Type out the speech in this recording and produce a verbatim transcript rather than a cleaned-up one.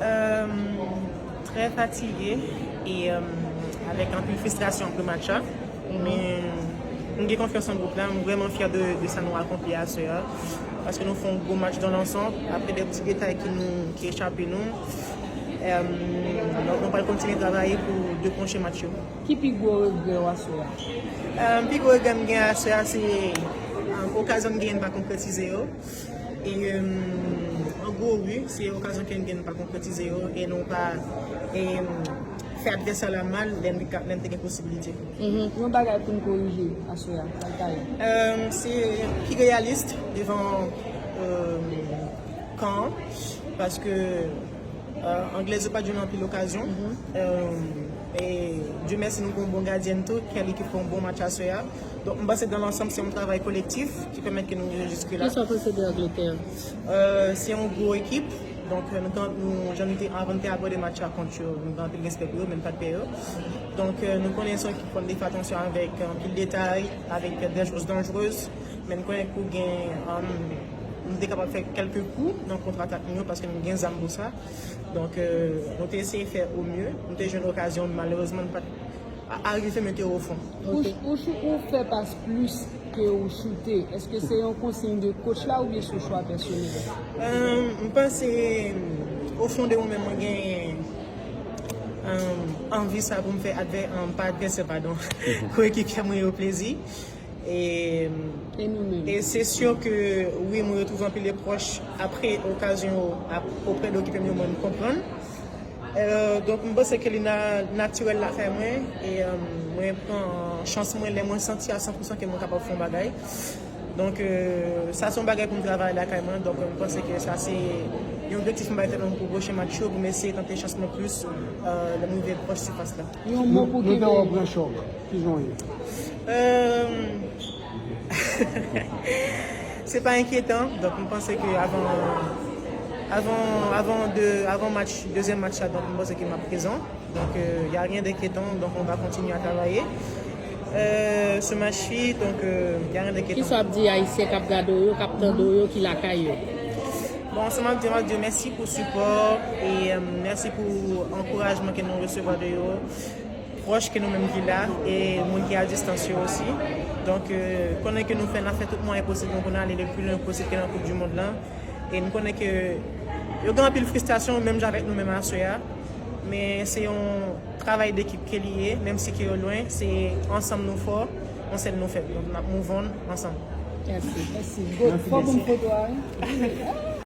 Euh, Trè fatige e euh, avèk anpil fristrasyon apre match la. Men m gen konfyans nan gwoup la, m vrèman fyè de, de sa nou akonpli aswè a. Paske nou fè yon gwo match dans l'ensemble, apre de ti detay ki nou ki echape nou. Euh, donk nou pral kontinye travay pou de pwochen match yo. Ki pi gwo regrè w aswè a? Euh, pi gwo regrè m gen aswè a se euh, okazyon m genyen m pa konkretize yo. E euh, an gwo wi, se okazyon ke m gen nou pa konkretize yo e nou pa e, fè advèsè la mal lè n te gen posibilite. Yon bagay pou n korije aswè a, sa l ta ye? Euh, se pi reyalis devan euh, kan an, paske euh, Anglèz yo pa jwenn anpil okazyon. Euh, e Dye mèsi nou gen yon bon gadyèn tou, Kelly ki fè yon bon match aswè a. Donk m panse dans l'ensemble se yon travay kolektif ki pèmèt ke nou rive jiske la. Kisa w panse de Angletè? Euh, se yon gwo ekip. Donk nou, nou jan nou te avan nou te abòde match la kont yo, nou gen anpil respè pou yo, men nou pa t pè yo. Donk euh, nou konnen se yon ekip fò n te fè atansyon avèk anpil detay, avèk des joueuses dangereuses. Men nou konnen pou gen um, nou te kapab fè kèlke kou nan kontratak nou yo paske nou gen zam pou sa. Donk euh, nou te eseye fè o mye. Nou te jwenn okazyon, malerezman nou pa t arive mete o fon. Ou, ou, chou- ou fè pas plis ke ou choute. Èske se yon konsiy de coach la oubyen se yon chwa pèsonèl? Euh, m panse o fon de mwen menm mwen gen euh, anvi sa pou m fè advè, euh, pa advèsè padon, koekipye mwen yo plezi. E E nou menm? E se si ke wi, mwen retwouve anpil epwòch apre okazyon yo, ap- oprè de ekip m yo, mwen m konprann. Euh, donk m panse ke li na- natirèl lakay mwen e euh, mwen pran chans mwen lè mwen santi a san pou san ke mwen kapab fè yon bagay. Donk euh, sa se yon bagay pou m travay lakay mwen. Donk m panse ke sa se yon objektif m bay tèt mwen pou pwochen match yo, pou m eseye tante chans mwen plis euh, lè m rive pwòch sifas la. Yon mo pou kenbe. Nou te wè w pran chòk. Kijan w ye? Euh, Se pa enkyetan, donk m panse ke avan avan avan de avan match, dezyèm match la, donk m panse ke m ap prezan. Donc euh, y a rien d'inquiétant, donc on va continuer à travailler. Euh, ce match-ci, donc euh, y a rien d'inquiétant. Kisa w ap di Ayisyen k ap gade w yo, k ap tande w yo, ki lakay yo? Bon, sa m ap di, m ap di mèsi pou sipò e euh, mèsi pou ankourajman ke nou resevwa de yo. Pwòch ke nou menm ki la e moun ki a distans yo osi. Donk euh, konnen ke nou fè n ap fè tout mwayen posib nou pou n ale le plus loin posib ke nan koup di mond lan. E nou konnen ke yo gen anpil fristrasyon menm jan avèk nou menm aswè a. Men se yon travay dekip ke li ye, menm si ke yo lwen, se ansanm nou fò, yon sèl nou fèb. Donk n ap move on ansanm. Mèsi. Mèsi. Fò pou m foto a wi.